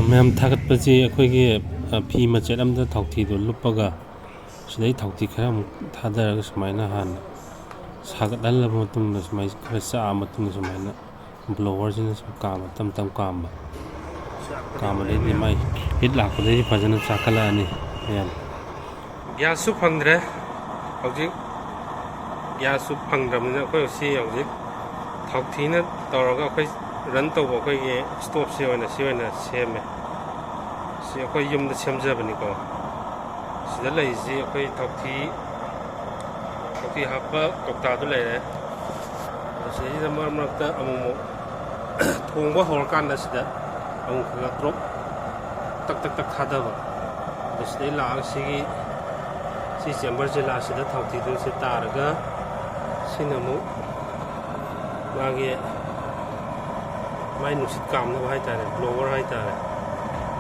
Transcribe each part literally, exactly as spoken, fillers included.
ꯃꯌꯥꯝ ꯊꯥꯒꯠꯄꯁꯤ ꯑꯩꯈꯣꯏꯒꯤ, ꯑ, ꯐꯤ ꯃꯆꯦꯠ ꯑꯃꯗ ꯊꯥꯎꯊꯤꯗꯣ ꯂꯨꯞꯄꯒ ꯁꯤꯗꯩ ꯊꯥꯎꯊꯤ ꯈꯔ ꯑꯃꯨꯛ ꯊꯥꯗꯔꯒ ꯁꯨꯃꯥꯏꯅ ꯍꯥꯟꯅ ꯁꯥꯒꯠꯍꯜꯂꯕ ꯃꯇꯨꯡꯗ ꯁꯨꯃꯥꯏꯅ ꯈꯔ ꯆꯥꯛꯑ ꯃꯇꯨꯡꯗ ꯁꯨꯃꯥꯏꯅ blowerꯁꯤꯅ ꯁꯨꯝ ꯀꯥꯝꯕ, ꯇꯞ ꯇꯞ ꯀꯥꯝꯕ꯫ ꯀꯥꯝꯕꯗꯩꯗꯤ ꯃꯥꯏ heat ꯂꯥꯛꯄꯗꯩꯗꯤ ꯐꯖꯅ ꯆꯥꯛꯈꯠꯂꯛꯑꯅꯤ ꯃꯌꯥꯝ꯫ Gasꯁꯨ ꯐꯪꯗ꯭ꯔꯦ ꯍꯧꯖꯤꯛ꯫ Gasꯁꯨ ꯐꯪꯗ꯭ꯔꯕꯅꯤꯅ ꯑꯩꯈꯣꯏ ꯁꯤ ꯍꯧꯖꯤꯛ ꯊꯥꯎꯊꯤꯅ ꯇꯧꯔꯒ ꯑꯩꯈꯣꯏ run ꯇꯧꯕ ꯑꯩꯈꯣꯏꯒꯤ stoveꯁꯤ ꯑꯣꯏꯅ, ꯁꯤ ꯑꯣꯏꯅ ꯁꯦꯝꯃꯦ꯫ ꯁꯤ ꯑꯩꯈꯣꯏ ꯌꯨꯝꯗ ꯁꯦꯝꯖꯕꯅꯤꯀꯣ꯫ ꯁꯤꯗ ꯂꯩꯔꯤꯁꯤ ꯑꯩꯈꯣꯏ ꯊꯥꯎꯊꯤ, ꯊꯥꯎꯊꯤ ꯍꯥꯞꯄ ꯀꯧꯇꯥꯗꯨ ꯂꯩꯔꯦ꯫ ꯑꯗꯣ ꯁꯤꯗꯩꯁꯤꯗ ꯃꯔꯛ ꯃꯔꯛꯇ ꯑꯃꯨꯛ ꯑꯃꯨꯛ ꯊꯣꯡꯕ ꯍꯧꯔꯀꯥꯟꯗ ꯁꯤꯗ ꯑꯃꯨꯛ ꯈꯔ ꯈꯔ drop ꯇꯛ ꯇꯛ ꯇꯛ ꯊꯥꯗꯕ꯫ ꯑꯗꯣ ꯁꯤꯗꯩ ꯂꯥꯛꯑꯒ ꯁꯤꯒꯤ, ꯁꯤ chamberꯁꯦ ꯂꯥꯛꯑ ꯁꯤꯗ ꯊꯥꯎꯊꯤꯗꯨ ꯁꯤ ꯇꯥꯔꯒ ꯁꯤꯅ ꯑꯃꯨꯛ ꯃꯥꯒꯤ, ꯃꯥꯏ ꯅꯨꯡꯁꯤꯠ ꯀꯥꯝꯅꯕ ꯍꯥꯏꯇꯥꯔꯦ, blower ꯍꯥꯏꯇꯥꯔꯦ꯫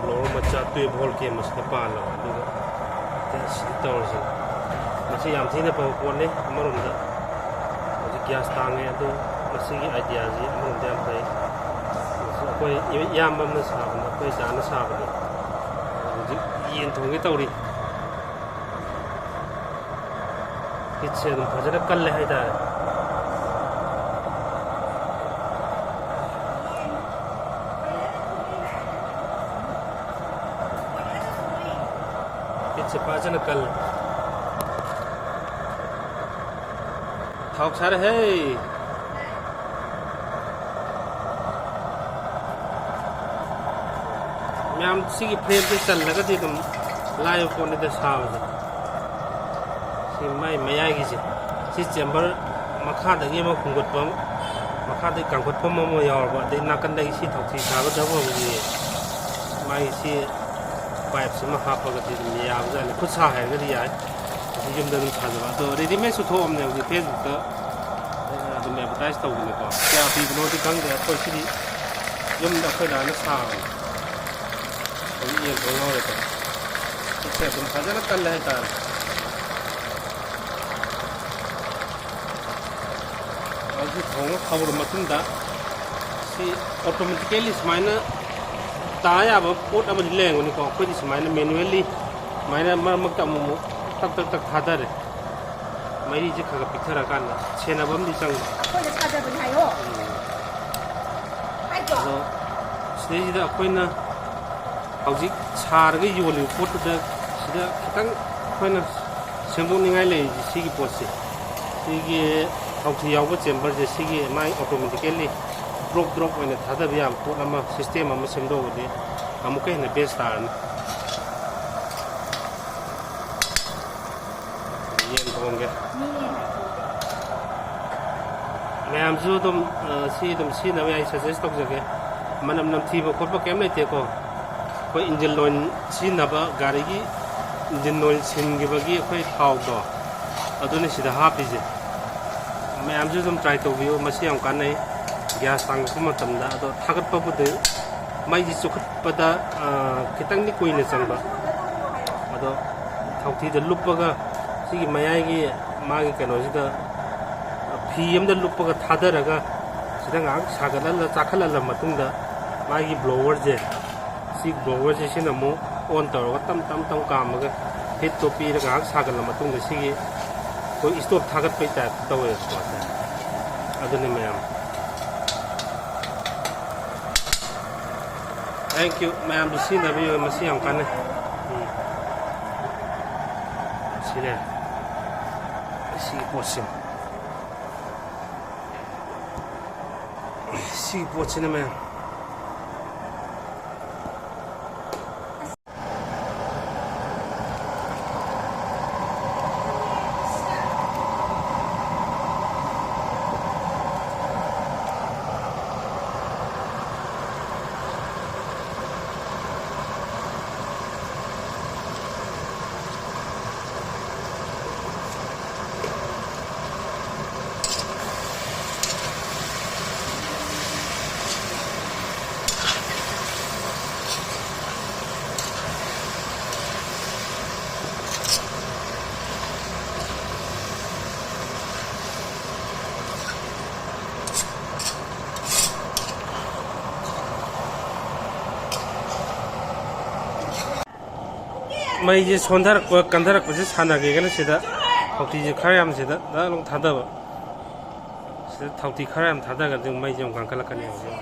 Blower ꯃꯆꯥ twelve volt ꯀꯦꯝ ꯑꯁꯤꯗ ꯄꯥꯜꯂꯕ, ꯑꯗꯨꯒ ꯑꯁꯤ ꯇꯧꯔꯁꯤ꯫ ꯃꯁꯤ ꯌꯥꯝ ꯊꯤꯅ ꯐꯕ ꯄꯣꯠꯅꯤ ꯑꯃꯔꯣꯝꯗ꯫ ꯍꯧꯖꯤꯛ gas ꯇꯥꯡꯉꯦ, ꯑꯗꯨ ꯃꯁꯤꯒꯤ ideaꯁꯤ ꯑꯃꯔꯣꯝꯗ ꯌꯥꯝ ꯐꯩ꯫ ꯃꯁꯤ ꯑꯩꯈꯣꯏ ꯏꯌꯥꯝꯕ ꯑꯃꯅ ꯁꯥꯕꯅꯤ, ꯑꯩꯈꯣꯏ ꯗꯥꯅ ꯁꯥꯕꯅꯤ꯫ ꯍꯧꯖꯤꯛ ꯌꯦꯟ ꯊꯣꯡꯒꯦ ꯇꯧꯔꯤ꯫ Heatꯁꯦ ꯑꯗꯨꯝ ꯐꯖꯅ ꯀꯜꯂꯦ ꯍꯥꯏꯇꯥꯔꯦ꯫ Heatꯁꯦ ꯐꯖꯅ ꯀꯜꯂꯦ꯫ ꯊꯥꯎ ꯁꯥꯔꯦꯍꯦ꯫ ꯃꯌꯥꯝ ꯁꯤꯒꯤ flameꯁꯦ ꯆꯜꯂꯒꯗꯤ ꯑꯗꯨꯝ ꯂꯥꯏꯕ ꯄꯣꯠꯅꯤꯗ ꯁꯥꯕꯁꯦ꯫ ꯁꯤ ꯃꯥꯏ ꯃꯌꯥꯏꯒꯤꯁꯦ, ꯁꯤ chamber ꯃꯈꯥꯗꯒꯤ ꯑꯃ ꯍꯨꯝꯒꯠꯄ ꯑꯃ, ꯃꯈꯥꯗꯒꯤ ꯀꯥꯡꯈꯠꯐꯝ ꯑꯃ ꯌꯥꯎꯔꯕ, ꯑꯗꯩ ꯅꯥꯀꯟꯗꯒꯤ ꯁꯤ ꯊꯥꯎꯊꯤ ꯁꯥꯒꯗꯕ ꯑꯃꯒꯤ ꯃꯥꯒꯤ ꯁꯤ pipeꯁꯤꯃ ꯍꯥꯞꯄꯒꯗꯤ ꯑꯗꯨꯝ ꯌꯥꯕꯖꯥꯠꯅꯤ꯫ ꯈꯨꯠ ꯁꯥ ꯍꯩꯔꯒꯗꯤ ꯌꯥꯏ꯫ ꯑꯁꯤ ꯌꯨꯝꯗ ꯑꯗꯨꯝ ꯁꯥꯖꯕ꯫ ꯑꯗꯣ readymadeꯁꯨ ꯊꯣꯛꯑꯕꯅꯦ ꯍꯧꯖꯤꯛ Facebookꯇ, ꯑꯗꯨꯝ advertise ꯇꯧꯕꯅꯦꯀꯣ꯫ ꯀꯌꯥ ꯄꯤꯕꯅꯣꯗꯤ ꯈꯪꯗꯦ꯫ ꯑꯩꯈꯣꯏ ꯁꯤꯗꯤ ꯌꯨꯝꯗ ꯑꯩꯈꯣꯏ ꯗꯥꯅ ꯁꯥꯕꯅꯦ꯫ ꯍꯧꯖꯤꯛ ꯌꯦꯟꯊꯣꯛ ꯉꯧꯔꯦꯀꯣ꯫ ꯈꯨꯠꯁꯦ ꯑꯗꯨꯝ ꯐꯖꯅ ꯀꯜꯂꯦ ꯍꯥꯏꯇꯥꯔꯦ꯫ ꯍꯧꯖꯤꯛ ꯊꯣꯡꯕ ꯍꯧꯔ ꯃꯇꯨꯡꯗ ꯁꯤ automatically ꯁꯨꯃꯥꯏꯅ ꯇꯥ ꯌꯥꯕ ꯄꯣꯠ ꯑꯃꯗꯤ ꯂꯩꯔꯝꯒꯅꯤꯀꯣ꯫ ꯑꯩꯈꯣꯏꯗꯤ ꯁꯨꯃꯥꯏꯅ manually ꯁꯨꯃꯥꯏꯅ ꯃꯔꯛ ꯃꯔꯛꯇ ꯑꯃꯨꯛ ꯑꯃꯨꯛ ꯇꯛ ꯇꯛ ꯇꯛ ꯊꯥꯗꯔꯦ꯫ ꯃꯩꯁꯦ ꯈꯔ ꯈꯔ ꯄꯤꯛꯊꯔꯀꯥꯟꯗ ꯁꯦꯟꯅꯕ ꯑꯃꯗꯤ ꯆꯪꯉꯤ꯫ ꯑꯩꯈꯣꯏꯅ ꯊꯥꯗꯕꯅꯤ ꯍꯥꯏꯌꯣ꯫ ꯎꯝ꯫ ꯍꯥꯏꯗ꯭ꯔꯣ? ꯑꯗꯣ ꯁꯤꯗꯩꯁꯤꯗ ꯑꯩꯈꯣꯏꯅ ꯍꯧꯖꯤꯛ ꯁꯥꯔꯒ ꯌꯣꯜꯂꯤꯕ ꯄꯣꯠꯇꯨꯗ ꯁꯤꯗ ꯈꯤꯇꯪ ꯑꯩꯈꯣꯏꯅ ꯁꯦꯝꯗꯣꯛꯅꯤꯡꯉꯥꯏ ꯂꯩꯔꯤꯁꯦ ꯁꯤꯒꯤ ꯄꯣꯠꯁꯦ꯫ ꯁꯤꯒꯤ ꯊꯥꯎꯊꯤ ꯌꯥꯎꯕ chamberꯁꯦ ꯁꯤꯒꯤ ꯃꯥꯏ automatically drop drop ꯑꯣꯏꯅ ꯊꯥꯗꯕ ꯌꯥꯕ ꯄꯣꯠ ꯑꯃ system ꯑꯃ ꯁꯦꯝꯗꯣꯛꯑꯒꯗꯤ ꯑꯃꯨꯛꯀ ꯍꯦꯟꯅ best ꯇꯥꯔꯅꯤ꯫ ꯌꯦꯟ ꯊꯣꯡꯒꯦ꯫ ꯃꯌꯥꯝꯁꯨ ꯑꯗꯨꯝ, ꯑ, ꯁꯤ ꯑꯗꯨꯝ ꯁꯤꯖꯤꯟꯅꯕ ꯌꯥꯏ, suggest ꯇꯧꯖꯒꯦ꯫ ꯃꯅꯝ ꯅꯝꯊꯤꯕ ꯈꯣꯠꯄ ꯀꯩꯝ ꯂꯩꯇꯦꯀꯣ꯫ ꯑꯩꯈꯣꯏ engine oil ꯁꯤꯖꯤꯟꯅꯕ, ꯒꯥꯔꯤꯒꯤ engine oil ꯁꯤꯟꯈꯤꯕꯒꯤ ꯑꯩꯈꯣꯏ ꯊꯥꯎꯗꯣ, ꯑꯗꯨꯅ ꯁꯤꯗ ꯍꯥꯞꯄꯤꯁꯦ꯫ ꯃꯌꯥꯝꯁꯨ ꯑꯗꯨꯝ try ꯇꯧꯕꯤꯌꯨ, ꯃꯁꯤ ꯌꯥꯝ ꯀꯥꯟꯅꯩ꯫ Gas ꯇꯥꯡꯉꯛꯄ ꯃꯇꯝꯗ, ꯑꯗꯣ ꯊꯥꯒꯠꯄꯕꯨꯗꯤ ꯃꯩꯁꯤ ꯆꯨꯈꯠꯄꯗ, ꯑ, ꯈꯤꯇꯪꯗꯤ ꯀꯨꯏꯅ ꯆꯪꯕ꯫ ꯑꯗꯣ ꯊꯥꯎꯊꯤꯗ ꯂꯨꯞꯄꯒ ꯁꯤꯒꯤ ꯃꯌꯥꯏꯒꯤ ꯃꯥꯒꯤ ꯀꯩꯅꯣꯁꯤꯗ ꯐꯤ ꯑꯃꯗ ꯂꯨꯞꯄꯒ ꯊꯥꯗꯔꯒ ꯁꯤꯗ ꯉꯥꯏꯍꯥꯛ ꯁꯥꯒꯠꯍꯜꯂ, ꯆꯥꯛꯈꯠꯍꯜꯂ ꯃꯇꯨꯡꯗ ꯃꯥꯒꯤ blowerꯁꯦ, ꯁꯤ blowerꯁꯦ ꯁꯤꯅ ꯑꯃꯨꯛ on ꯇꯧꯔꯒ ꯇꯞ ꯇꯞ ꯇꯞ ꯀꯥꯝꯃꯒ heatꯇꯣ ꯄꯤꯔꯒ ꯉꯥꯏꯍꯥꯛ ꯁꯥꯒꯠꯂ ꯃꯇꯨꯡꯗ ꯁꯤꯒꯤ ꯑꯩꯈꯣꯏ stove ꯊꯥꯒꯠꯄꯩ type ꯇꯧꯋꯦꯕ ꯄꯣꯠꯁꯦ꯫ ꯑꯗꯨꯅꯤ ꯃꯌꯥꯝ꯫ Thank you꯫ ꯃꯌꯥꯝꯁꯨ ꯁꯤꯖꯤꯟꯅꯕꯤꯌꯨ, ꯃꯁꯤ ꯌꯥꯝ ꯀꯥꯟꯅꯩ꯫ ꯎꯝ꯫ ꯁꯤꯅꯦ꯫ ꯁꯤꯒꯤ ꯄꯣꯠꯁꯦ꯫ ꯁꯤꯒꯤ ꯄꯣꯠꯁꯤꯅ ꯃꯌꯥꯝ꯫ ꯃꯩꯁꯦ ꯁꯣꯟꯊꯔꯛꯄ, ꯀꯟꯊꯔꯛꯄꯁꯦ ꯁꯥꯟꯅꯒꯦꯒꯅ ꯁꯤꯗ ꯊꯥꯎꯇꯤꯁꯦ ꯈꯔ ꯌꯥꯝ ꯁꯤꯗ ꯗꯛ ꯂꯥꯎ ꯊꯥꯗꯕ꯫ ꯁꯤꯗ ꯊꯥꯎꯇꯤ ꯈꯔ ꯌꯥꯝ ꯊꯥꯗꯒꯗꯤ ꯃꯩꯁꯦ ꯑꯃꯨꯛ ꯀꯟꯈꯠꯂꯛꯀꯅꯤ꯫ ꯍꯧꯖꯤꯛ,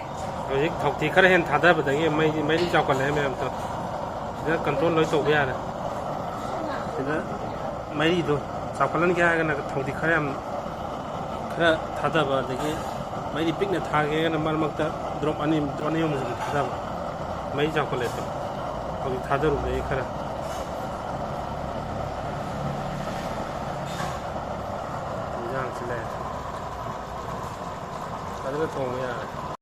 ꯍꯧꯖꯤꯛ ꯊꯥꯎꯇꯤ ꯈꯔ ꯍꯦꯟꯅ ꯊꯥꯗꯕꯗꯒꯤ ꯃꯩꯗꯤ, ꯃꯩꯗꯤ ꯆꯥꯎꯈꯠꯂꯛꯑꯦ ꯃꯌꯥꯝꯗꯣ꯫ ꯁꯤꯗ control ꯂꯣꯏ ꯇꯧꯕ ꯌꯥꯔꯦ꯫ ꯁꯤꯗ ꯃꯩꯗꯣ ꯆꯥꯎꯈꯠꯍꯟꯒꯦ ꯍꯥꯏꯔꯒꯅ ꯊꯥꯎꯇꯤ ꯈꯔ ꯌꯥꯝ, ꯈꯔ ꯊꯥꯗꯕ, ꯑꯗꯒꯤ ꯃꯩꯗꯤ ꯄꯤꯛꯅ ꯊꯥꯒꯦ ꯍꯥꯏꯔꯒꯅ ꯃꯔꯛ ꯃꯔꯛꯇ drop ꯑꯅꯤ, drop ꯑꯅꯤ ꯑꯍꯨꯝ ꯁꯨꯝ ꯊꯥꯗꯕ꯫ ꯃꯩ ꯆꯥꯎꯈꯠꯂꯛꯑꯦ꯫ ꯍꯧꯖꯤꯛ ꯊꯥꯗꯔꯨꯕꯗꯒꯤ ꯈꯔ ꯏꯟꯖꯥꯡꯁꯤ ꯂꯩꯔꯦ꯫ ꯐꯖꯅ ꯊꯣꯡꯕ ꯌꯥꯔꯦ꯫